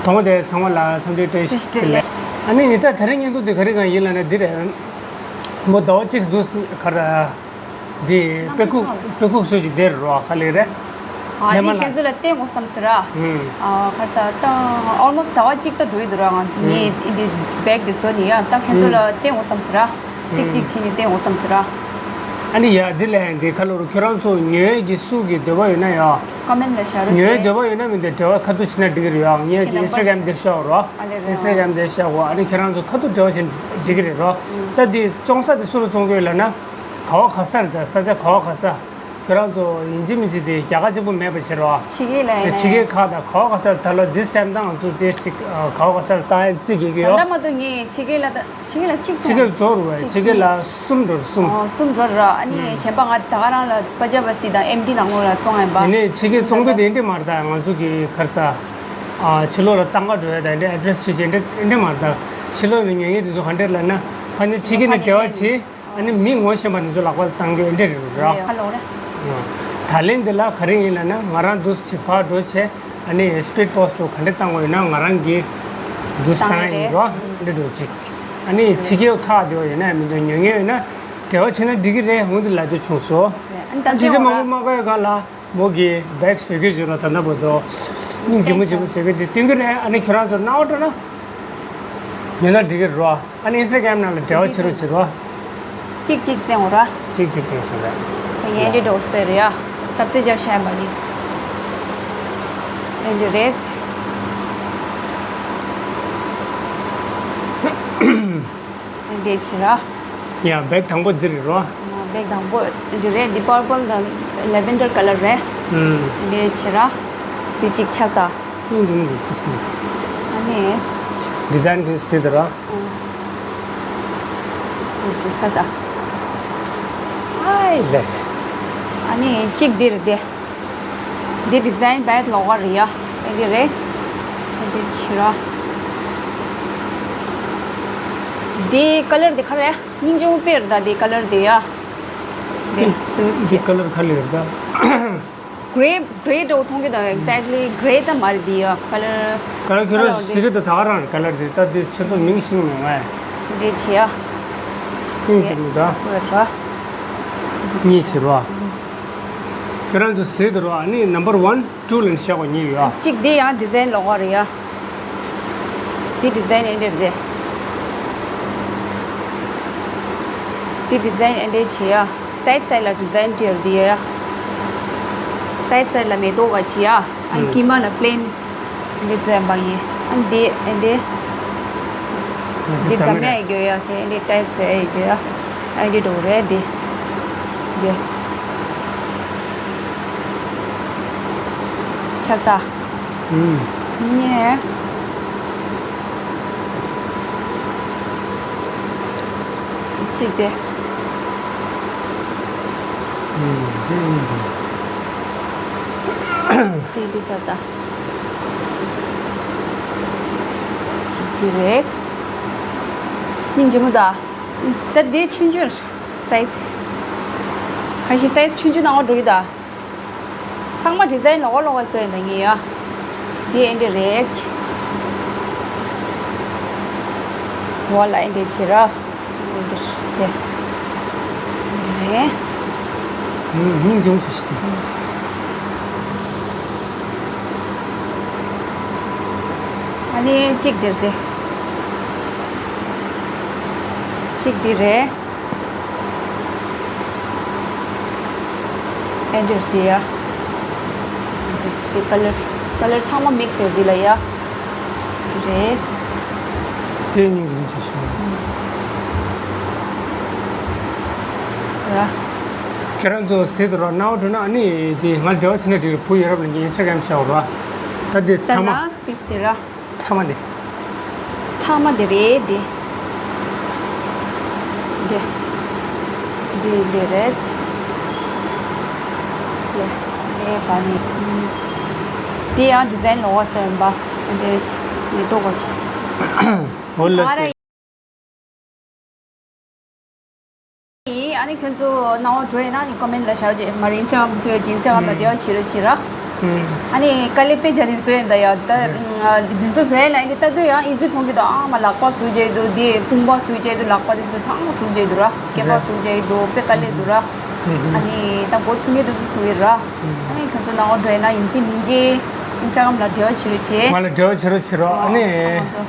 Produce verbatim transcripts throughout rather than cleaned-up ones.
ཚང་མ་དེ་ཚང་མ་ལ་འཚམས་འདྲི་བཀྲ་ཤིས་བདེ་ལེགས། ཨ་ནི་ངེད་ད་དེ་རིང་བརྙན་ཐུང་དེ་ག་རེ་གང་ཡིན་ལབ་ན་འདི་རེད། མོ་ཟླ་བ་གཅིག་འདུག་ག་ར། འདི་དཔེ་ཁུག་དཔེ་ཁུག་སོ་ཅིག་དེར་རོ་ཧ་ལས་རེད། ཨ་ནི་ཁྱེད་ཚོ་ལ་བསྟན་དགོས་བསམ་ཟེར་ར། ཨ་ཁ་ས་ད་ཨོལ་མོ་སི་ཟླ་བ་གཅིག་ད་འགྲོ་ཡི་འདུག་ར། ང་ངས་འདི་བེག་དེ་བཟོ་ནི་ཡ། ད་ཁྱེད་ཚོ་ལ་བསྟན་དགོས་བསམ་ཟེར་ར། གཅིག་གཅིག་བྱས་ནས་བསྟན་དགོས་བསམ་ཟེར་ར། ཨ་ནི་ཡ་འདི་ལས་འདི་ཁ་ལོ་རུ་ཁྱོད་རང་ཚོ་ཉོ་ཡས་ཀྱི་སུ་གི་འདོད་པ་ཡོད་ན་ཡ། ཀོ་མེན་ལ་བཞག་རོགས་ཉོ་ཡས་བྱེད། འདོད་པ་ཡོད་ན་མི་འདི་འབྲེལ་བ་ཁ་ཐུག་བྱེད་ན་འགྲིག་གི་རེད་ཡ། ངས་ཀྱི་ཨིན་སི་ཊ་གྷ་རམ་འདིར་བཞག་རོགས། ཨ་ལེ་རེད། ཨིན་སི་ཊ་གྷ་རམ་འདིར་བཞག་གོ། ཨ་ནི་ཁྱེད་རང་ཚོ་ཁ་ཐུག་འབྲེལ་བ་བྱེད་ན་འགྲིག་གི་རེད་རོགས། ད་འདི་བཙོང་ས་དེ་སུ་ལ་བཙོང་གི་ཡོད་ལབ་ན། ག་བ་ག་ས་རེད། ད་ས་ཆ་ག་བ་ག་ས། ཁྱོད་རང་ཚོ་ཡིན་གཅིག་མིན་གཅིག་དེ་རྒྱ་གར་གཅིག་པུ་མེད་པ་བྱེད་རོགས། ཕྱི་རྒྱལ་ལ་ཡིན་ཕྱི་རྒྱལ་ཁག་དང་ག་བ་ག་ས་ད་ལོ་this time ད་ང་ཚོ་དེ་ཅིག་ག་བ་ག་ས་ལ་བཏང་ཡ་རྩིས་ཀྱི་ད་ཡོད། ལྟ་མ་གཏོགས་ངས་ཕྱི་རྒྱལ་ལ་ད་ཕྱི་རྒྱལ་ལ་གཅིག་ཕྱི་རྒྱལ་རྫོགས་རུ་བས་ཕྱི་རྒྱལ་ལ་གསུམ་འགྲོ་རུ་གསུམ། ཨོ་གསུམ་འགྲོ་ར། ཨ་ནི་གཞན་པ་ང་ད་ག་རང་ལ་པ་ཇ་བ་སི་དང་ཨེམ་ཌི་ནང་ལོགས་ལ་བཙོང་ཡིན་པ། ཡིན་ནའི་ཕྱི་རྒྱལ་བཙོང་གི་དེ་འདྲ་མ་རེད། ད་ང་ཚོ་གི་ག་རེ་ཟ། ཕྱི་ལོགས་ལ་བཏང་ག་འགྲོ་ཡ་ད་འདྲ་ཨེ་ཌི་རེ་སི་བྱེད་ཅིག་འདྲ་འདྲ་མ་རེད། ད་ཕྱི་ལོགས་ནས་ཉོ་མཁན་དེ་ཚོ་ག་འདྲ་ལབ་ན་ཕ་ཉ་ཕྱི་རྒྱལ་ནས་འབྲེལ་བ་བྱེད། ཨ་ནི་མི་ངོ་ཤེས་པ་དེ་ཚོ་ལག་པ་ལ་བཏང་རྒྱུ་འདྲ་རེད་ར། ཁ་ལོག་རེད། ད་ལན་འདི་ལ་ག་རེ་ཡིན་ལབ་ན་ང་རང་འདུག་སེ་ཕར་འགྲོ་བྱས། ཨ་ནི་སི་པིཌ་པོ་སི་ཊི་ག་འདྲ་བཏང་དགོས་ཡོད་ན་ང་རང་གིས་འདུག་སེ་བཏང་ཡིན་ར། འདི་འགྲོ་ཅིག་ཨ་ནི་ཕྱི་རྒྱལ་ཁག་དེ་ཡོད་ན་མི་འདུག་ཉོ་མཁན་ཡོད་ན་འབྲེལ་བ་བྱས་ན་འགྲིག་གི་རེད། འོང་དེ་ལབ་རྒྱུ་བྱུང་སོང་། ཨ་ནི་ད་ལྟ་ཇི་སེ་མང་པོ་མ་དགོས་ག་ལ། མོ་གིས་བེག་བཟོ་གི་བཟོས་ལ་ད་ལྟ་བར་དུ་སྙིང་རྗེ་མོ་རྗེ་མོ་བཟོ་གི་འདི་སྟོན་གི་རེད། ཨ་ནི་ཁྱོད་རང་ཚོ་སྣང་བ་སྤྲོ་ན་ཉོ་ན་འགྲིག་གི་རེད་ར། ཨ་ནི་ཨིན་སི་ཊ་གྷ་རམ་ནང་ལ་འབྲེལ་བ་བྱེད་རོགས་བྱེད་རོགས། གཅིག་གཅིག་བསྟན་འོ་ར། གཅིག་གཅིག་བསྟན་ཤོག་ར། ད་ངས་འདི་འགྲོ་སྟེ་རེད་ཡ། ད་རྩེ་རྒྱག་ཤེས་མ་རེད། ཨེ་འདི་རེད། འདི་བྱེད་ར། ཡ་བེག་དང་པོ་འདི་རེད་རོ། བེག་དང་པོ་འདི་རེད། འདི་པར་པལ་དང་ལེ་ཝེན་ཌར་ཀ་ལར་རེད། ཨུམ། འདི་བྱེད་ར། འདི་གཅིག་ཆ་ས། ཨུམ་འདི་འདི་འདི་སུ། ཨ་ནི། ཌི་ཛའིན་འདི་སི་འདི་རོ། ཨུམ། འདི་ཆ་ས། ཨའི་ལེས། ཨ་ནི་གཅིག་འདི་རེད་དེ། འདི་ཌི་ཛའིན་བེད་ལོག་ག་རེད་ཡ། ཨེ་འདི་རེད། ཨེ་འདི་ཕྱི་ར། འདི་ཀ་ལར་འདི་ག་རེད། སྙིང་རྗེ་མོ་དཔེ་རེད་ད་འདི་ཀ་ལར་འདི་ཡ། འདི་འདི་འདི་ཀ་ལར་ག་ལེར་ད། གྷེ་རེ་གྷེ་རེ་འདྲ་བོ་མཐོང་གི་ད། ཨེག་ཛེག་ལི་གྷེ་རེ་ད་མ་རེད་འདི་ཡ། ཀ་ལར། ཀ་ལར་ཁྱོད་རང་ཟེར་གི་ད་ད་ག་རང་རེད། ཀ་ལར་འདི་ད་འདི་ཆེ་མཐོང་མིང་ཤེས་མེད་ང་། འདི་བྱེད་ཡ། སྙིང་རྗེ་མོ་ད། འོ་ར། གཉིས་ཕྱིར་བ། ཁྱོད་རང་ཚོ་ཟེར་དུ་རོ། ཨ་ནི་ནམ་བར་ཝན་ཊུ་ལ་ནི་བཞག་པ་གཉིས་ཡོད་ཨ། གཅིག་འདི་ཡང་ཌི་ཛའིན་ལོག་པ་རེད་ཡ། འདི་ཌི་ཛའིན་ཨེ་འདྲ་རེད། འདི་ཌི་ཛའིན་ཨེ་འདྲ་བྱེད་ཡ། སའིཌ་སའིཌ་ལ་ཌི་ཛའིན་སྤྲད་འདི་ཡ། སའིཌ་སའིཌ་ལ་མེ་ཏོག་ག་བྱེད་ཡ། ཨ་ནི་ཨུམ། དཀྱིལ་མ་ལ་པི་ལེན། འདི་ཟེར་བ་ཡིན། ཨ་འདི་ཨེ་འདི། འདི་འདི་ག་མེད་ཡ་རྒྱུ་ཡ། དེ་འདི་ཊའིབ་ཟེར་ཡ་རྒྱུ་ཡ། ཨེ་འདི་འགྲོ་རེད་འདི། འདི། ཆ་ས། ཨུམ། ཉེ། གཅིག་དེ། ཨུམ། དེ་ཡིན་ཅིང་། དེ་འདི་ཆ་ས། གཅིག་དེ་རེད། སྙིང་རྗེ་མོ་ད། ད་དེ་ཆུང་ཆུང་སའི་ཛི། གང་ཞིག་སའི་ཛི་ཆུང་ཆུང་ནང་འགྲོ་གི་ད། ཚང་མ་ཌི་ཛའིན་ལོག་པ་ལོག་པ་བཟོས་ཡིན་ད་ངས་ཡ། འདི་ཨེ་འདྲ་རེད། འོ་ལ་ཨེ་འདྲ་བྱེད་ར། ཨེ་འདྲ་རེད། ནས། ཨུམ། སྙིང་རྗེ་མོ་ཆེ་ཞིག་སྟེ། ཨ་ནི་གཅིག་འདིར་ཏེ། གཅིག་འདི་རེད། ཨེ་འདིར་ཏེ་ཡ། འདིར་ཏེ་ཀ་ལར། ཀ་ལར་ཚང་མ་མིག་སི་ཡོད་འདི་ལ་ཡ། འདི་རེད། དེ་སྙིང་རྗེ་མོ་ཆེ་ཞིག་ཡ། ཁྱེད་རང་ཚོ་ཟེར་དུ་ར་སྣང་བ་འགྲོ་ན་ཨ་ནི་དེ་ང་འབྲེལ་བ་བྱེད་ན་འགྲིག་རེད། བུ་ཡ་རབས་ལ་ངའི་ཨིན་སི་ཊ་གྷ་རམ་བྱ་བ་ར། ད་དེ་ད་ཐ་མ། ན་སི་པིས་དེ་ར། ཐ་མ་དེ། ཐ་མ་དེ་རེད་དེ། དེ། དེ་འདི་རེད། དེ། དེ་བ་ནི། དེ་ཡང་ཌི་ཛའིན་ལོག་པ་སོན་པ། དེ་རེད། མེ་ཏོག་གོ་ཆེ། འོ་ལ་ཨ་ར། སེ། ཨ་ནི་ཁྱོད་ཚོ་སྣང་བ་འགྲོ་ཡིན་ན་ནི་ཀོ་མེན་ལ་བཞག་རོགས་བྱེད། མ་རེད་ཨིན་སི་ཊ་གྷ་རམ་ཁྱོད་ཀྱི་ཨིན་སི་ཊ་གྷ་རམ་ལ་འབྲེལ་བ་བྱེད་རོགས་བྱེད་ར། ཨ་ནི་དཀའ་ལས་དཔེ་བྱ་དེ་བཟོས་ཡིན་ད་ཡ། ད་དེ་ཚོ་བཟོས་ཡ་ལ་ཨ་ནི་ལྟ་དུས་ཡང་ཨི་ཛི་མཐོང་གི་འདུག་ཨ་མ་ལག་པ་ཟུག་བྱས་འདུག་དེ་དཔུང་པ་ཟུག་བྱས་འདུག་ལག་པ་དེ་ཚོ་ཚང་མ་ཟུག་བྱས་འདུག་ར། སྐེད་པ་ཟུག་བྱས་འདུག་དཔེ་དཀའ་ལས་འདུག་ར། ཨ་ནི་ད་འགོ་ཚུགས་མཁན་དེ་ཚོ་ཟུག་ཡོད་ར། ཨ་ནི་ཁྱོད་ཚོ་ནང་འགྲོ་ཡིན་ན་ཡིན་གཅིག་མིན་གཅིག་ཨིན་སི་ཊ་གྷ་རམ་ལ་འབྲེལ་བ་བྱེད་རོགས་བྱེད། ང་ལ་འབྲེལ་བ་བྱེད་རོགས་བྱེད་རོགས། ཨ་ནི་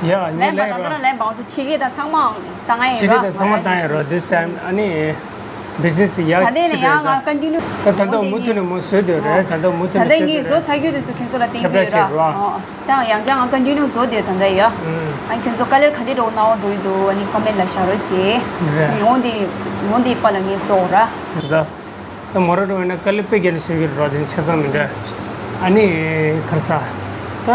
ཡ་ངས་ལན་པ་ལན་ད་ལྟ་ར་ལན་པ་ང་ཚོ་ཕྱི་རྒྱལ་དང་ཚང་མ་བཏང་ཡ་ཡིན་ར། ཕྱི་རྒྱལ་དང་ཚང་མ་བཏང་ཡ་ར། This time ཨ་ནི། བི་ཛི་ནེ་སི་ཡག་ད་ལྟ་ནས་ཡང་ང་ཀོན་ཊི་ནིའུ། ད་ད་ལྟ་མུ་མཐུད་ནས་མོ་བཟོས་སྡོད་རེད། ད་ལྟ་མུ་མཐུད་ད་ནས་ལྟ་བཟོས་ངས་བཟོ་ཚར་རྒྱུ་དེ་ཚོ་ཁྱོད་ཚོ་ལ་བསྟན་ཁྱབ་ར་རྒྱུ་ཡོད་ར། བྱེད་རོགས། ཨོ། ད་ཡང་བསྐྱར་ང་ཀོན་ཊི་ནིའུ་བཟོ་བསྡད་ད་ལྟ་ཡ། ཨ་ཁྱོད་ཚོ་དཀའ་ལས་ག་འདྲས་འགྲོ་གནང་བ་འགྲོ་ཡི་འདུག་ཨ་ནི་ཀོ་མེན་ཊི་ལ་བཞག་རོགས་བྱེད། རེད། འོང་དེ་འོང་དེ་པ་ལ་ངས་གསོག་ར། ད་ད་མོ་ར་འགྲོ་ཡིན་ན་དཀའ་ལས་དཔེ་རྒྱག་ནས་བཟོས་ཀྱི་རེད་ར། དེ་ནི་ཆ་ཚང་མི་འདྲ། ཨ་ནི་ག་རེ་ཟ། ད་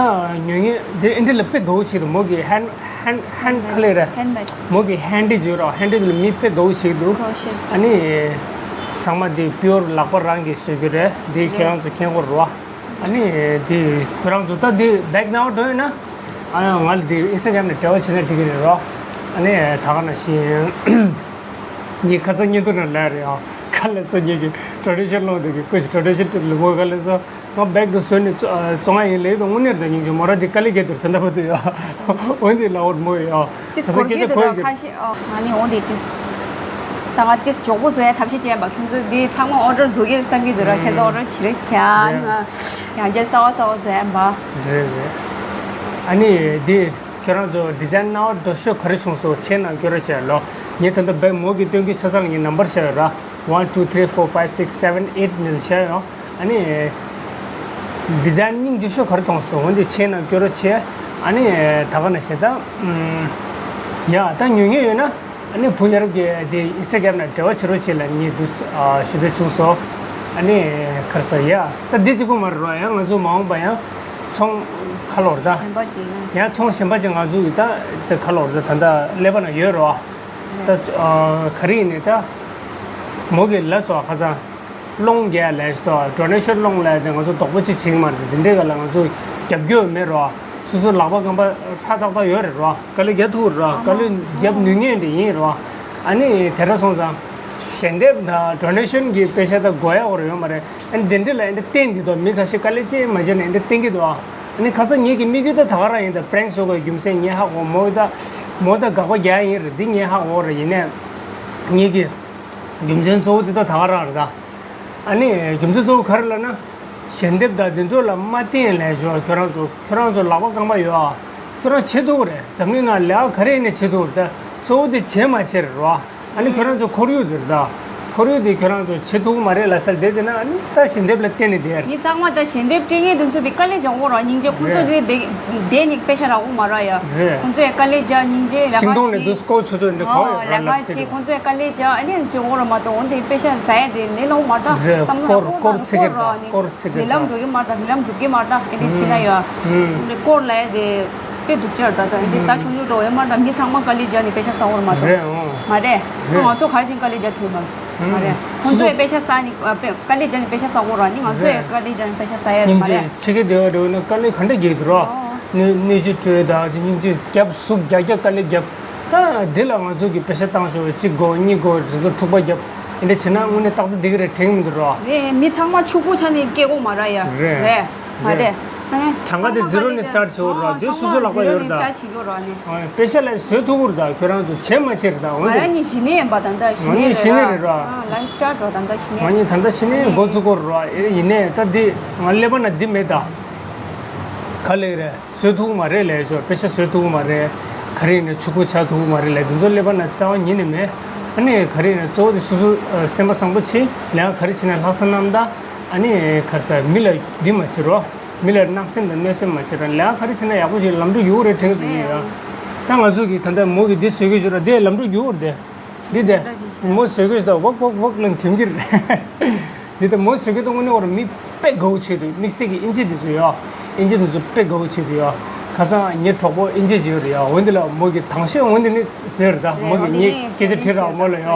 ཉོ་མཁན་དེ་ཨིན་ཌི་ལ་དཔེ་དགའ་བོ་བྱེད་འདུག་མོ་གི་ཧན་ཧན་ཧན་ག་ལེ་རེད། ཧན་མེ་ཌི། མོ་གི་ཧན་ཌི་བརྗོད་རོགས། ཧན་ཌི་ལ་མི་དཔེ་དགའ་བོ་བྱེད་འདུག་ཁོ་ཤེས། ཨ་ནི་ཚང་མ་དེ་པིའོར་ལག་པ་རང་གིས་བཟོས་རྒྱུ་རེད། དེ་ཁྱེད་རང་ཚོ་མཁྱེན་གོ་རེད་བ། ཨ་ནི་དེ་ཁྱེད་རང་ཚོ་ད་དེ་བེག་ནང་འགྲོ་ཡོད་ན། ཨ་ཡང་ང་ལ་དེ་ཨིན་སི་ཊ་གྷ་རམ་ནས་འབྲེལ་བ་བྱས་ན་འགྲིག་གི་རེད་རོ། ཨ་ནི་ད་ག་ནང་བཞིན་ངའི་ཁ་སང་བརྙན་ཐུང་ནང་ལབ་རེད་ཨ། ག་ལེ་སོ་ངེད་ཀྱི་ཊེ་རེ་ཌི་ཤན་སློང་དེ་གི་ཀུ་ཤི་ཊེ་རེ་ཌི་ཤན་ཊིབ་ལ་མོ་ག་ལེ་སོ། ང་བེག་ཏུ་བཟོས་ནས་བཙོང་བཙོང་ཡ་ཡིན་ལབ་ཡོད་དོ། དངོས་གནས་རེད་ད། སྙིང་རྗེ་མོ་ར་འདི་དཀའ་ལས་བརྒྱབ་འདུག་ད་ལྟ་བར་དུ་ཡ། འོན་ཏེ་ལབ་འོར་མོ་ཡ། ཏིས་ད་ས་སྐད་ཆ་གོ་ཡ་གི། ཁ་ཤས་ཨ་ང་ནི་འོན་ཏེ་ཏིས། ད་ང་ཏིས་མགྱོགས་པོ་བཟོ་ཡ་ཐབས་ཤེས་བྱས་པ། ཁྱོད་ཚོ་འདི་ཚང་མ་ཨོ་ཌར་བཟོ་གི་བསམ་གི་འདུག་ར། ཁྱེད་ཚོ་ཨོ་ཌར་བྱེད་རོགས་བྱས་ཨ། ནི་ང་ཡང་བསྐྱར་གསར་བ་གསར་བ་བཟོ་ཡ་ཡིན་པ། རེད་རེད། ཨ་ནི་འདི་ཁྱོད་རང་ཚོ་ཌི་ཛའིན་གནང་བ་འགྲོ་ཤོས་ག་རེ་བྱུང་སོང་། ཆེ་ན་སྐྱོ་ར་བྱས་ལོ། ངས་ད་ལྟ་བེག་མོ་གི་སྟོན་གི་ཆ་ཚང་ལ་ངས་ནམ་བར་བཞག་ཡོད་ར། One, two, three, four, five, six, seven, eight ནས་བཞག་ཡོད། ཨ་ནི། ཌི་ཛའིན་སྙིང་རྗེ་ཤོས་ག་རེ་མཐོང་སོང་། འོན་ཏེ་ཆེ་ན་སྐྱོ་ར་ཆེ། ཨ་ནི། ད་ག་ནང་བཞིན་ད། ཡ་ད་ཉོ་མཁན་ཡོད་ན། ཨ་ནི་བུ་ཉེ་རབས་ཀྱི་དེ་ཨིན་སི་ཊ་གྷ་རམ་ནང་འབྲེལ་བ་བྱེད་རོགས་བྱེད་ལབ་ངས་འདུག་ཞུ་འདོད་བྱུང་སོང་། ཨ་ནི་ག་རེ་ཟ་ཡ། ད་འདི་གཅིག་པོ་མ་རེད་རོ། ཡང་ང་ཚོ་མ་འོངས་པ་ཡང་ཚོང་ཁ་ལོར་ད། གཞན་པ་ཅིག་ཡང་། ཡང་ཚོང་གཞན་པ་ཅིག་ང་ཚོ་གི་ད་དེ་ཁ་ལོར་ད་ད་ལྟ་ཀླད་པ་ན་ཡོད་རོ། ད་ག་རེ་ཡིན་ནའི་ད་མོ་གི་ལ་སོ་ཁ་སང་། སློང་རྒྱག་ལས་ཤི་ཏོ་ཌོ་ནེ་ཤན་སློང་ལས་དེ་ང་ཚོ་དོགས་པ་ཅིག་བྱེད་ཀྱི་མ་རེད། དེ་འདྲའི་ག་ལ་ང་ཚོ་རྒྱབ་སྐྱོར་མེད་རོ། སོ་སོ་ལག་པ་རྐང་པ་ཧྲ་ཏག་ཏག་ཡོད་རེད་རོ། དཀའ་ལས་རྒྱག་ཐུབ་རོ། དཀའ་ལས་རྒྱབ་ནུས་ངེས་འདྲ་ཡིན་རོ། ཨ་ནི་དེ་འདྲ་སོང་ཙང་ཞལ་འདེབས་དང་ཌོ་ནེ་ཤན་གྱི་པེ་ཤ་ད་དགོས་ཡ་འོ་ར་ཡོད་མ་རེད། ཨ་ནི་དེ་འདྲ་ལ་ཨ་ནི་བརྟེན་འདི་དོ་མི་ཁ་ཤས་དཀའ་ལས་ཅི་མ་བྱས་ནས་ཨ་ནི་བརྟེན་གྱི་འདུག་ཨ་ནི་ཁ་སང་ངེད་ཀྱི་དམིགས་ཡུལ་ད་ད་ག་རང་ཡིན། ད་པྲེང་སོ་ག་རྒྱུ་མཚན་ངས་ཧ་གོ། མོ་ད་མོ་ད་དགག་པ་རྒྱག་ཡ་ཡིན་རེད། འདི་ངས་ཧ་གོ་རེད། ཡིན་ནའི་ངེད་ཀྱི་རྒྱུ་མཚན་གཙོ་བོ་འདི་ད་ད་ག་རང་རེད་ད། ཨ་ནི་རྒྱུ་མཚན་གཙོ་བོ་ག་རེ་ལབ་ན། ཞལ་འདེབས་དང་འདི་ཚོ་ལ་མ་བརྟེན་ལས་ཞོར་ཁྱོད་རང་ཚོ་ཁྱོད་རང་ཚོ་ལག་པ་རྐང་པ་ཡོད་ཨ། ཁྱོད་རང་བྱེད་ཐུབ་ཀྱི་རེད། འཛམ་གླིང་ནང་ལས་ཀ་ག་རེ་ཡིན་ནའི་བྱེད་ཐུབ་ཀྱི་རེད་ད། གཙོ་བོ་དེ་བྱེད་མ་བྱེད་རེད་རོ། ཨ་ནི་ཁྱོད་རང་ཚོ་ཁོར་ཡུག་དེ་རེད་ད། ཁོར་ཡུག་དེ་ཁྱོད་རང་ཚོ་བྱེད་ཐུབ་ཀྱི་མ་རེད་ལབ་ས་བསྡད་དེ་ན་ཨ་ནི་ད་ཞལ་འདེབས་ལ་བརྟེན་ནས་བསྡད་རེད། མི་ཚང་མ་ད་ཞལ་འདེབས་སྤྲད་མཁན་དེ་ཚོ་དེ་དཀའ་ལས་རྒྱག་དགོས་རེད། སྙིང་རྗེ། ཁོང་ཚོ་རེད། དེ་བསྡད་ནས་པེ་ཤ་རག་གི་མ་རེད་ཡ། རེད། ཁོང་ཚོས་དཀའ་ལས་རྒྱག་སྙིང་རྗེ་ལས་ཤིང་སྡོང་ཀ་ནས་བྱེད། དུ་སྐོར་ཆུ་ཚོད་འདི་གོ་ཨོ་ཡོད་ར་ལས་ལབ་ཀ་དེ་བྱེད། དུས། ཁོང་ཚོས་དཀའ་ལས་རྒྱག་ཨ་ནི་སྤྱོད་དགོས་ར་མ་གཏོགས་འོན་ཏེ་པེ་ཤ་ཟ་ཡ་དེ་ལས་སླ་བོ་མ་རེད་ད། རེད། བསམ་བློ་སྐོར་སྐོར་ཚིག་གི་རེད་ད། སྐོར་ཚིག་གི་རེད་ད། ལས་ལམ་འགྲོ་གི་མ་རེད་ད། ལས་ལམ་འགྲུབ་གི་མ་རེད་ད། ཨེ་འདྲ་བྱེད་ན་ཡ། ཨུམ། སྐོར་ལ་ཡ་དེ་དཔེ་སྡུག་ཅག་རེད་ད། ད་ཨེ་འདྲ་ཟ་ཆུང་ཆུང་འགྲོ་ཡ་མ་རེད་ད། མི་ཚང་མ་དཀའ་ལས་རྒྱག་ནས་པེ་ཤ་ཟ་དགོས་ར་མ་གཏོགས། རེད་ཨང་། མ་རེད། རེད། ང་ཚོ་ག་རེ་བྱས་ནས་དཀའ་ལས་རྒྱག་ཐུབ་མ་རེད། ཨུམ། ཁོང་ཚོས་པེ་ཤ་ཟ་ནས་ཨ་པེ་དཀའ་ལས་རྒྱག་ནས་པེ་ཤ་ཟ་དགོས་ར་ནི་ང་ཚོས་རེད། དཀའ་ལས་རྒྱག་ནས་པེ་ཤ་ཟ་ཡ་རེད་མ་རེད། སྙིང་རྗེ་ཆེ་གི་དེ་བ་རེད་ན་དཀའ་ལས་ག་འདྲ་རྒྱག་གི་འདུག་ར། ཨོ། སྣོད་སྣོད་བཅུད་སྤྲོད་དང་དེ་སྙིང་རྗེ་རྒྱབ་ཟུག་རྒྱག་རྒྱག་དཀའ་ལས་རྒྱབ། ད་འདི་ལ་ང་ཚོ་གི་པེ་ཤ་བཏང་ཤོག་གཅིག་དགོས་གཉིས་དགོས་རེ་ཟུར་འཁྲུག་པ་རྒྱབ། འདི་འདྲ་བྱེད་ན་དངོས་གནས་ཏག་ཏག་འདི་གི་རེད་དྲན་གི་མི་འདུག་ར། རེད། མི་ཚང་མ་ཕྱུག་པོ་ཆགས་ནས་སྐྱེ་དགོས་མ་ར་ཡ། རེད། རེད། མ་རེད། གྲངས་ཀ་དེ་ཛི་རོ་ནས་སི་ཊར་བྱེད་དགོས་ར། དེ་སོ་སོ་ལག་པ་ཡོད་ར་ད། པེ་ཤ་ལ་བཟོས་ཐུབ་ཀྱི་རེད་ད། ཁྱོད་རང་ཚོ་བྱེད་མ་བྱེད་རེད་ད། འོན་ཏེ་ང་ནི་གཞི་ནས་ཡིན་པ་ད་ལྟ་གཞི་ནས་རེད་ར། ལའིབ་སི་ཊལ་འགྲོ་ད་ལྟ་གཞི་ནས། ང་ནི་ད་ལྟ་གཞི་ནས་འགོ་བཙུགས་ཀྱི་རེད་ར། ཡིན་ནའི་ད་འདི་ང་ཀླད་པ་ན་འདི་མེད་ད། ག་ལེ་རེད། བཟོས་ཐུབ་ཀྱི་མ་རེད་ལབ་ཤོག་པེ་ཤ་བཟོས་ཐུབ་ཀྱི་མ་རེད། ག་རེ་ཡིན་ན་ཕྱུག་པོ་ཆགས་ཐུབ་ཀྱི་མ་རེད་ལབ། འདི་ཚོ་ཀླད་པ་ན་རྩ་བ་ཉིད་ནས་མེད། ཨ་ནི་ག་རེ་ཡིན་ན་གཙོ་བོ་དེ་སོ་སོ་སེམས་པ་བཟང་པོ་བྱེད། ལས་ཀ་ག་རེ་བྱེད་ན་ལྷག་བསམ་རྣམ་དག་ཨ་ནི་ག་རེ་ཟ། མི་ལ་འདི་མ་བྱེད་རོགས། མི་ལ་བརྣག་སེམས་དང་གནོད་སེམས་མ་བྱེད་རོགས། ལས་ཀ་ག་རེ་བྱེད་ན་ཡག་པོ་བྱེད། ལམ་འགྲོ་ཡོད་རེད་དྲན་གི་འདུག་ཡ། ད་ང་ཚོ་གི་ད་ལྟ་མོ་གི་འདི་བཟོས་གི་ཡོད་ར། དེ་ལམ་འགྲོ་ཡོད་རེད་དེ། འདི་དེ། མོ་བཟོས་གི་ད་ཝག་ཝག་ཝག་ལ་འགྲིམ་གི་རེད། འདི་ད་མོ་བཟོས་གི་ད་དངོས་གནས་བར་མི་དཔེ་དགའ་བོ་བྱེད་འདུག་དམིགས་བསལ་གི་ཨིན་ཇི་འདི་ཚོ་ཡ། ཨིན་ཇི་འདི་ཚོ་དཔེ་དགའ་བོ་བྱེད་འདུག་ཡ། ཁ་སང་ངའི་གྲོགས་པོ་ཨིན་ཇི་ཅིག་ཡོད་རེད་ཡ། འོན་ཏེ་ལ་མོ་གི་དང་ཤོས་འོན་ཏེ་ནི་བཟོས་རེད་ད། མོ་གི་ངས་སྐད་ཆ་དྲིས་ར་མོ་ལ་ཡ།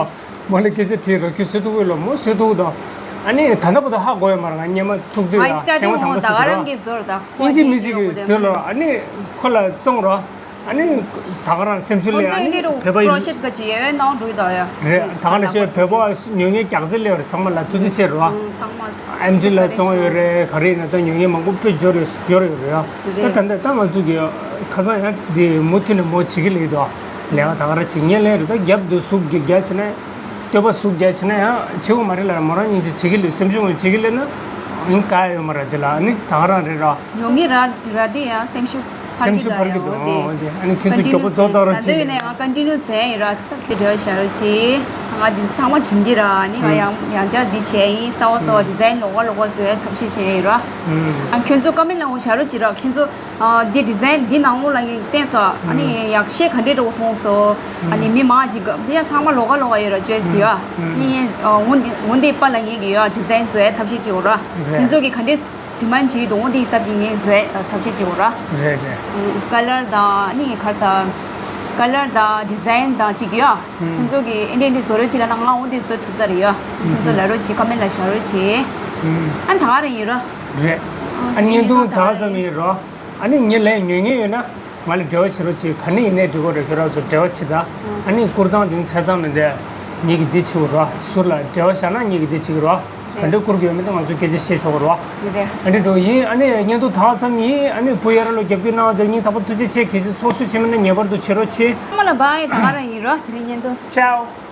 མོ་ལ་སྐད་ཆ་དྲིས་ར། ཁྱོད་བཟོས་ཐུབ་ཀྱི་ལོ། མོ་བཟོས་ཐུབ་ཀྱི་འདུག་ཨ་ནི་ད་ལྟ་བར་དུ་ཧ་གོ་ཡ་མ་རེད། ང་སྔོན་མ་ཐུག་དུས་ཡ་ཐེངས་མ་དང་པོ་བཟོས་འདུག་ར། ཨིན་ཇི་མི་ཅིག་གིས་བཟོས་ལ་ཨ་ནི་ཁོ་ལ་བཙོང་ར། ཨ་ནི་ད་ག་རང་སེམས་ཤུགས་ཁོང་ཚོ་ཡིན་ལས་རུ་བོད་པ་ཡིན། པོ་རོ་ཤེད་ག་ཅི་ཡོད་ནང་འགྲོ་ཡི་དོ་ཡ། རེད། ད་ག་ནང་བཞིན་བོད་པ་ཉུང་ཉུང་རྒྱག་རྩེ་ལས་རེད། ཚང་མ་ལ་ཐུགས་རྗེ་ཆེ་རེད་བ། ཨ་ཚང་མ་ཨེམ་ཆི་ལ་བཙོང་ཡོད་རེད། ག་རེ་ཡིན་ན་ད་ཉུང་ཉུང་མང་པོ་དཔེ་འབྱོར་ཡོད་འབྱོར་ཡོད་རེད་ཡ། ད་ད་འདི་ད་ང་ཚོ་གི་ཁ་སང་ཡ་འདི་མུ་མཐུད་ནས་མོ་བྱེད་ཀྱི་ལས་དོ། ལས་ཀ་ད་ག་རང་བྱེད་ངེས་ལས་རེད། ད་རྒྱབ་ཏུ་ཟུག་རྒྱག་བྱས་ནས། སྟོད་པ་ཟུག་རྒྱག་བྱས་ན་ཡང་བྱེད་དགོས་མ་རེད་ལ། མོ་རང་ཉིད་ཀྱིས་བྱེད་ཀྱི་ལས། སེམས་ཤུགས་ངོས་བྱེད་ཀྱི་ལས་ན་ཡིན་ག་ཡོད་མ་རེད། དེ་ལ་ནི་ད་ག་རང་རེད་ར། ཉོ་ངེས་ར་ར་དེ་ཡང་སེམས་ཤུགས་འཕར་སེམས་གྱི་ཤུགས་ད་འཕར་གྱི་ཡང་འོ་དེ། འོ་དེ་ཨ་ནི་ཁྱོད་ཚོ་མགྱོགས་པོ་རྫོགས་ད་ར་ད་བྱེད་ལྟ་ཡིན་ན་ཡང་ཀོན་ཊི་ནིའུ་བྱས་ཡིན་ར། ད་དེ་འདྲ་བྱ་རོགས་གྱིས། ང་འདི་ཚང་མ་དྲན་གྱི་ར། ནི་ང་ཡང་ཡང་བསྐྱར་འདི་བྱས་ཡིན། གསར་པ་གསར་པ་ཌི་ཛའིན་ལོགས་ཀ་ལོགས་ཀ་བཟོས་ཐབས་ཤེས་བྱས་ཡིན་ར། ཨ་ཁྱོད་ཚོ་ཀ་མེན་ལ་འོ་བྱ་རོགས་གྱིས་ར། ཁྱོད་ཚོ། ཨ་འདི་ཌི་ཛའིན་འདི་ནང་ལོགས་ལ་ངས་བསྟན་སོང་། ཨ་ནི་ཡག་ཤོས་ག་འདྲས་འདྲ་བོ་མཐོང་སོང་། ཨ་ནི་མི་མང་ཅིག་ག་འདི་ཡང་ཚང་མ་ལོགས་ཀ་ལོགས་ཀ་ཡོད་ར། བཅོས་སི་ཡོད། ཨ་ནི་ཨ་འོ་འདི་འོ་འདི་པ་ལ་ངས་གི་ཡོད། ཌི་ཛའིན་བཟོ་ཡ་ཐབས་ཤེས་བྱེད་འོ་ར། རེད། ཁྱོད་ཚོ་གི་ག་འདྲས་ཌི་མན་ཌི་བྱེད་འདུག་འོ་འདི་ཧི་སབ་ཀྱི་ངས་བཟོ་ཡ་ཐབས་ཤེས་བྱེད་འོ་ར། རེད་རེད། ཀ་ལར་དང་ཨ་ནི་ག་ས་ཀ་ལར་དང་ཌི་ཛའིན་དང་ཅིག་ཡོད། ཁྱོད་ཚོ་གི་ཨེ་འདྲས་འདི་བཟོ་རོགས་བྱེད་ལབ་ན་ང་འོ་འདི་བཟོ་ཐུབ་ས་རེད་ཡོད། ཁྱོད་ཚོ་ལབ་རོགས་བྱེད། ཀ་མེན་ལ་བཞག་རོགས་བྱེད། ཨ་ནི་ད་ག་རང་ཡིན་ར། རེད། ཨ་ནི་བརྙན་ཐུང་ད་ག་ཙམ་ཡིན་རོ། ཨ་ནི་ངའི་ལན་ཉོ་མཁན་ཡོད་ན་ང་ལ་འབྲེལ་བ་བྱེད་རོགས་བྱེད། ག་ནས་ཡིན་ནའི་འགྲིག་གོ་རེད། ཁྱོད་རང་ཚོ་འབྲེལ་བ་བྱེད་དང་། ཨ་ནི་བསྐུར་སྟངས་དེ་ཚོ་ཚང་མ་འདི་ངེད་ཀྱིས་འདི་བྱེད་དགོས་རོ། ཟུར་ལ་འབྲེལ་བ་བཞག་ན་ངེད་ཀྱིས་འདི་བྱེད་ཀྱི་རོ། ག་འདྲ་བསྐུར་གི་ཡོད་མེད་དེ་ང་ཚོ་སྐད་ཆ་བཤད་ཆོག་གི་རོ། ཨ་འདྲ་འགྲོ་ཡིན། ཨ་ནི་བརྙན་ཐུང་ད་ག་ཙམ་ཡིན། ཨ་ནི་བུ་ཡ་ར་ལོ་རྒྱབ་སྐྱོར་གནང་བ་དེ་སྙིང་ཐག་པ་ཐུགས་རྗེ་ཆེ། གལ་སྲིད་ཚོགས་ཞུགས་བྱེད་མིན་ན་ངེས་པར་དུ་བྱེད་རོགས་བྱེད། ཚང་མ་ལ་བྷའི། ད་ག་རང་ཡིན་རོ། དེ་རིང་བརྙན་ཐུང་། ཅའོ།